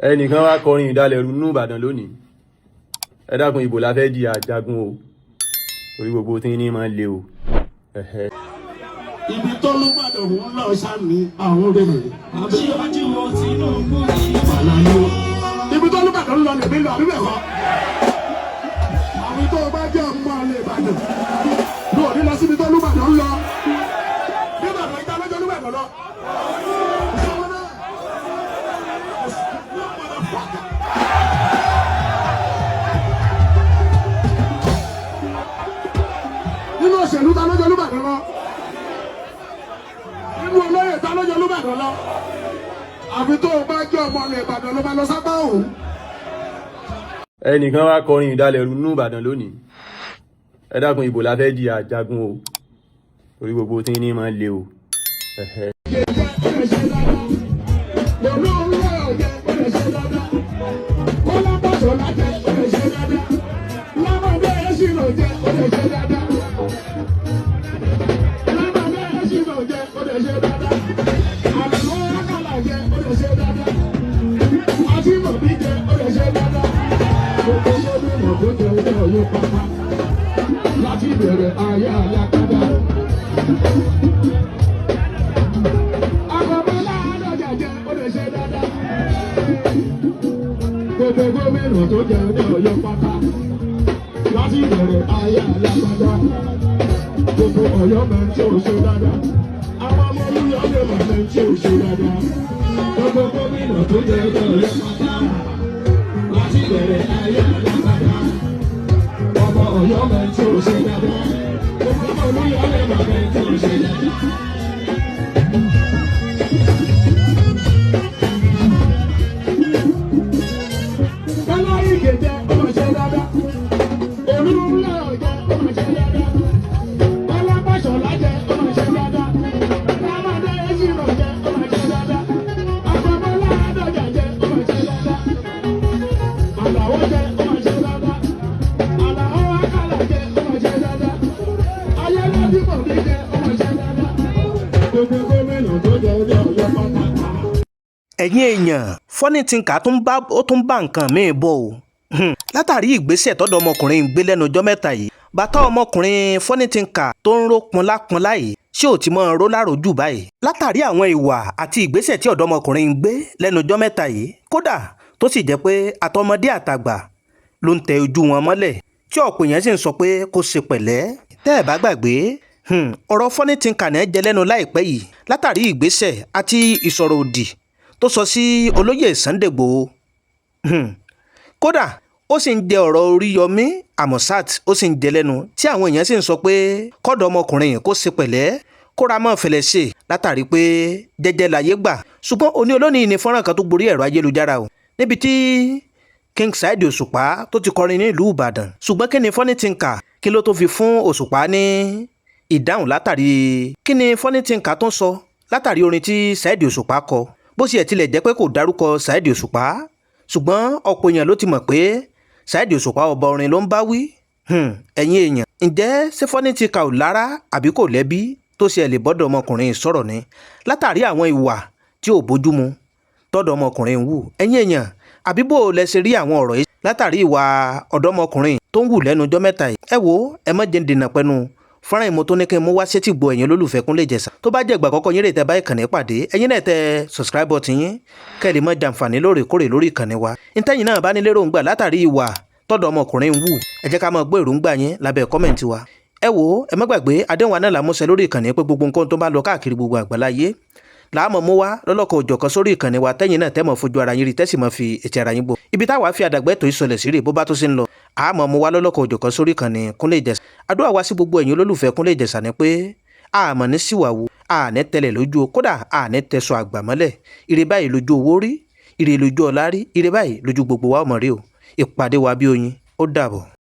Ẹnìkan wá kọrin ìdálẹ̀rú nínú Ìbàdàn lónìí. Ẹ dákun, ìbò la fẹ́ di àjagun o, orí gbogbo tí ní máa le o. Ẹ̀hẹ́. Ibi tó lùbàdàn ń lọ sani àwọn rèé. Síwájú wo Tinubu yìí. Àlàyé ibi tó lùbàdàn ń lọ lèmi lọ, àbí bẹ́ẹ̀ kọ́? Àwọn tó o bá jẹ́ ọmọ ilé Ìbàdàn ní òní lọ síbi tó lùbàdàn ń lọ. Níbàdàn ìta lọ́jọ́ lùbàdàn lọ. Ìṣòwò náà. No motherfucker. Nínú òṣèlú, ta lọ́jọ́ lùbàdàn lọ? Nínú olóyè, ta lọ́jọ́ lùbàdàn lọ? Àbí tó o bá jẹ́ ọmọ ilé Ìbàdàn ló máa lọ sápá òun. Ẹnìkan wá kọrin ìdálẹ̀rú nínú Ìbàdàn lónìí. Ẹ dákun, ìbò la fẹ́ di àjagun o, orí gbogbo tí ní máa le o. Ẹ̀hẹ́. Láti bẹ̀rẹ̀ ayé alákàdá. Àkọ́bọ́lá àdọ́jà jẹ́ ó lè ṣe dáadáa. Gbogbo gómìnà tó jẹ ní Ọ̀yọ́ pátá. Láti bẹ̀rẹ̀ ayé alágbádá. Gbogbo Ọ̀yọ́ máa ń tí ò ṣe dáadáa. Àwọn ọmọ Olúyọ̀ lè máa ń tí ò ṣe dáadáa. Gbogbo gómìnà tó jẹ ní Ọ̀yọ́ pátá. Láti bẹ̀rẹ̀ ayé alágbádá. Ọmọ Ọ̀yọ́ máa ń tí ò ṣe dáadáa. Gbogbo ọmọ Olúyọ̀ lè máa ń tí ò ṣe dáadáa. Bọ́lá Ìgè jẹ́ ọmọ ṣe dáadáa. Olúmúlẹ̀ jẹ́ ọmọ ṣe dáadáa. Bọ́lá Báṣọ̀lá jẹ́ ọmọ ṣe dáadáa. Lámàdé Èṣìrò jẹ́ ọmọ ṣe dáadáa. Àbọ̀bọ́lá Àdọ́jà jẹ́ ọmọ ṣe dáadáa. Àlàó jẹ́ ọmọ ṣe dáadáa. Àlàó Àkàlà jẹ́ ọmọ ṣe dáadáa. Ayélujára jẹ́ ọmọ ṣe dáadáa. Gbogbo gómìnà tó jẹ́ ní Ọ̀yọ́ pátápátá. Ẹ̀yin èèyàn, Funny Thinker tún bá ó tún bá nǹkan míì bọ̀ o. Látàrí ìgbésẹ̀ tọ́dọ̀ ọmọkùnrin ń gbé lẹ́nu ọjọ́ mẹ́ta yìí, bàtà ọmọkùnrin Funny Thinker tó ń ró pọnlápọnlá yìí, ṣé ò ti mọ́ ọ ró láròjù báyìí? Látàrí àwọn ìwà àti ìgbésẹ̀ tí ọ̀dọ́mọkùnrin ń gbé lẹ́nu ọjọ́ mẹ́ta yìí, kódà tó sì jẹ́ pé àtọmọdé àtàgbà ló ń tẹ ojú wọn mọ́lẹ̀, tí ọ̀pọ̀ èèyàn sì ń sọ pé kó ṣe pẹ̀lẹ́. Tẹ́ ẹ̀ bá gbàgbé, ọ̀rọ̀ Funny Thinker náà jẹ lẹ́nu láìpẹ́ yìí látàrí ìgbésẹ̀ àti ìsọ̀rọ̀ òdì tó sọ sí olóyè Sunday Igboho. Kódà ó sì ń jẹ ọ̀rọ̀ Oríyọmí Hamzat, ó sì ń jẹ lẹ́nu, tí àwọn èèyàn sì ń sọ pé kọ́dọ̀ ọmọkùnrin yìí kó ṣe pẹ̀lẹ́, kóra mọ́ fẹlẹ̀ ṣe, látàrí pé jẹ́jẹ́ láyé gbà. Ṣùgbọ́n òní olónìí ní fọ́nrán kan tó gborí ẹ̀rọ ayélujára o, níbi tí King Saheed Òṣùpá tó ti kọrin ní ìlú Ìbàdàn. Ṣùgbọ́n kí ni Funny Thinker, kí ló tó fi fún Òṣùpá ní ìdáhùn? Látàrí kí ni Funny Thinker tó ń sọ látàrí orin tí Saheed Òṣùpá kọ? Bó ṣe ẹ̀ tilẹ̀ jẹ́ pé kò dárúkọ Saheed Òṣùpá, ṣùgbọ́n ọ̀pọ̀ èèyàn ló ti mọ̀ pé Saheed Òṣùpá ọba orin ló ń bá wí. Ẹ̀yin èèyàn, ǹjẹ́ ṣé Funny Thinker ò lára àbí kò lẹ́bí tó ṣe ẹ̀ lè bọ́dọ̀ ọmọkùnrin sọ̀rọ̀ ni, látàrí àwọn ìwà tí ò bójúmu tọ́dọ̀ ọmọkùnrin ń wù? Ẹ̀yin èèyàn, àbí bó lẹ ṣe rí àwọn ọ̀rọ̀ yìí látàrí ìwà ọ̀dọ́mọkùnrin tó ń wù lẹ́nu ọjọ́ mẹ́ta yìí? Ẹ wo, ẹ má jẹ́ ń dènà pẹ́nu fọ́nrán ìmọ̀ tó ní kí n mú wá sétí gbọ́ ẹ̀yin olólùfẹ́ Kúnlé Ìjẹ̀ṣà. Tó bá jẹ́ ìgbà àkọ́kọ́ yín rè tẹ́ bá ìkànnì pàdé, ẹ̀yin náà tẹ subscribe button yín, kẹ́ ẹ lè mọ jàǹfààní lóòrèkóòrè lórí ìkànnì wa. Ntẹ́yìn náà bá ní lérògbà látàrí ìwà tọ́dọ̀ ọmọkùnrin ń wù, ẹ jẹ́ ká máa gbọ́ èròǹgbà yín lábẹ́ comment wa. Ẹ wo, ẹ má gbàgbé àdéhùn wa náà làmúṣẹ lórí ìkànnì pé gbogbo nǹkan tó bá lọ káàkiri gbogbo àgbáláyé làámọ̀ mú wá lọ́lọ́kọ̀ òjọ̀kan sórí ìkànnì wa, tẹ́yìn náà tẹ́mọ̀ fojú ara yín rí, tẹ́sí mọ́ fi ètí ara yín gbọ́. Ibi táwa fi àdàgbẹ́ tó ìsọlẹ̀ sí rè, bó bá tó sí ń lọ, àmọ́ mú wá lọ́lọ́kọ̀ òjọ̀kan sórí ìkànnì Kúnlé Ìjẹ̀ṣà. Àdúrà wa sí gbogbo ẹ̀yin olólùfẹ́ Kúnlé Ìjẹ̀ṣà ni pé àmọ́ ní síwàwù, àní tẹlẹ̀ lójú o, kódà àní tẹsọ àgbà mọ́lẹ̀. Ire báyìí lójú owó rí, ire lójú ọlá rí, ire báyìí lójú gbogbo wa ọmọ rí o. Ìpàdé wa bí oyin, ó dàbọ̀.